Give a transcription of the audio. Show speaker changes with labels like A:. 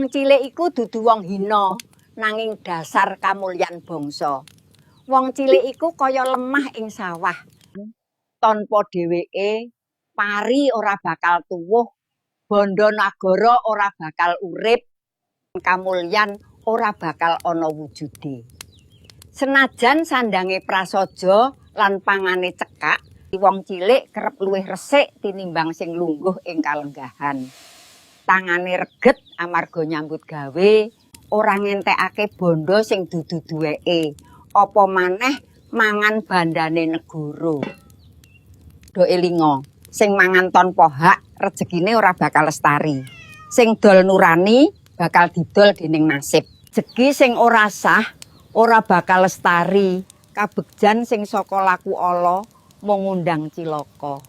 A: Wong cilik iku dudu wong hina, nanging dasar kamulyan bangsa. Wong cilik iku kaya lemah ing sawah. Tanpa dheweke, pari ora bakal tuwuh, bandha nagara ora bakal urip, kamulyan ora bakal ana wujude. Senajan sandange prasaja lan pangane cekak, wong cilik kerep luwih resik tinimbang sing lungguh ing kalenggahan. Tangane reget amarga nyambut gawe, ora ngentekake bandha sing dudu duweke, apa maneh mangan bandhane negara. Do elinga, sing mangan tanpa hak rejekine ora bakal lestari. Sing dol nurani bakal didol dening nasib. Rejeki sing ora sah ora bakal lestari. Kabegjan sing saka laku ala mung ngundang cilaka.